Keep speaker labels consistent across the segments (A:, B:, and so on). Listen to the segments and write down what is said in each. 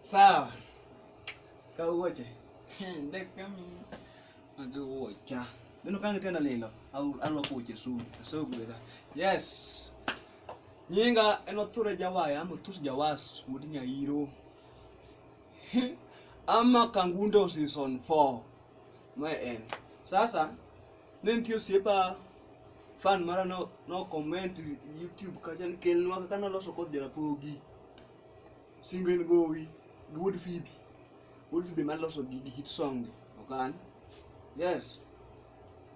A: Sawa. Ka wuoche. Ndek mi. Magi wuocha. Neno ka tena lilo. Arwako wuoche su. Asegwedha. Yes. Nyinga en Othure Jawaya ama Othus Jawas wuod Nyairo. Ama Kangundo season 4. Mae en. Sasa ne nitie osiepa fan mara no comment YouTube kacha ni kelnwa kaka noloso kodh Jarapogi. Singo en gowi gi wuod Phoebe. Wuod Phoebe maloso gi hit song gi. Okan? Yes.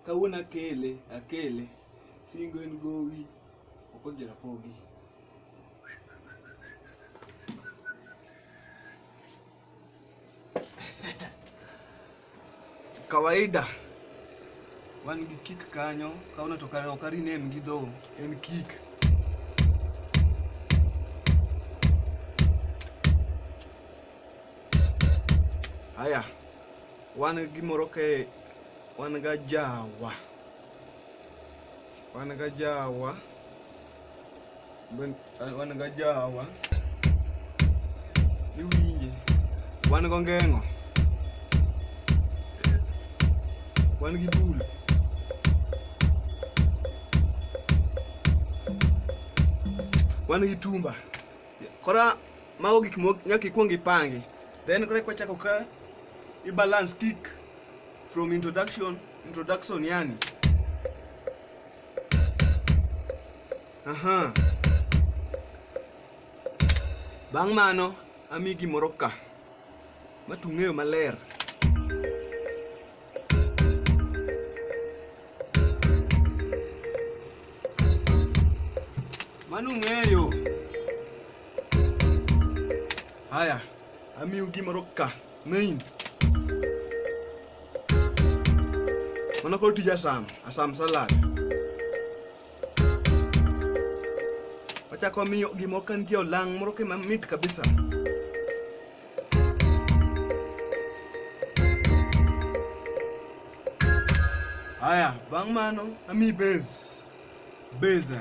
A: Kawuono akele, akele. Singo en gowi Okoth Jarapogi. Kawaida wan gi kick kanyo, kawuono to kare ok a rename gi dho, en kick. Haya, wan gi gimoro kae, wan ga jawa. Wan ga jawa. Wan ga jawa. Iwinje. Wan gongeng'o. Wan gi bul. Wan gi tumba. Koro mago gik moko nyaka ikwong ipangi. Then koro eka wachako ka i balance kick from introduction, introduction yani. Aha. Bang' mano ami gimoro ka ma tung'eyo maler. Mano ung'eyo. Haya, amiu gimoro ka main. Mano koro tij asam, asam salad. Wachako amiyo gimoro ka nitie olang' moro ka mamit kabisa. Haya, bang' mano ami base. Base.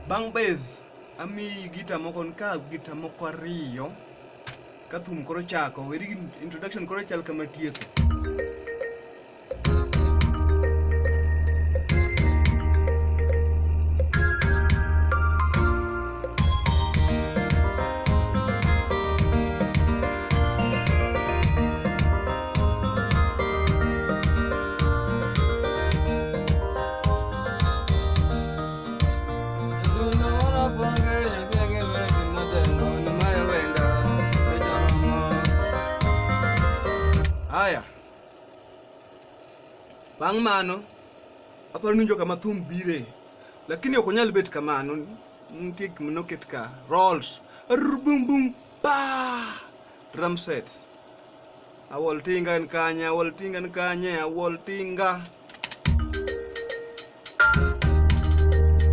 A: Bang' base, ami gita moko ka gita moko ariyo ka thum koro chako weri gi introduction koro chal kama tieko. Haya. Bang' mano, aparo ni winjo kama thum bire. Lakini ok onyal bet kamano. Nitie gik manoket ka. Rolls. Bum bum pa. Drum sets. Awol tinga en kanye, awol tinga en kanye, awol tinga.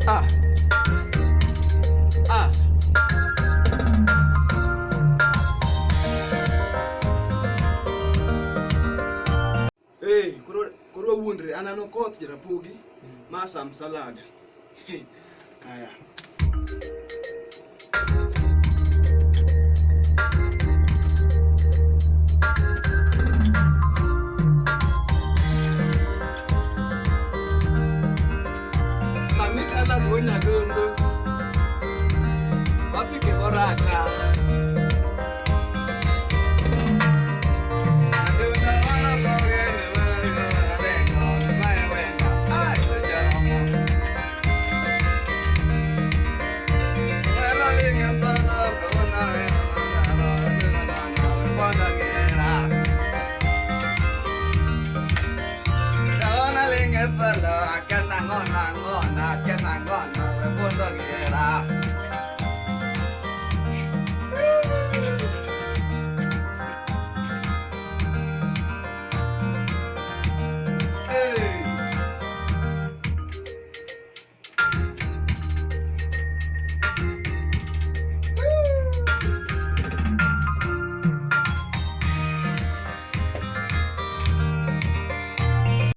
A: Ah. Ah. Hey, koro koro wawuondre an an Okoth Jarapogi ma Sam Salad. Haya. Sami salad wuod Nyadundo. Wapike gorata.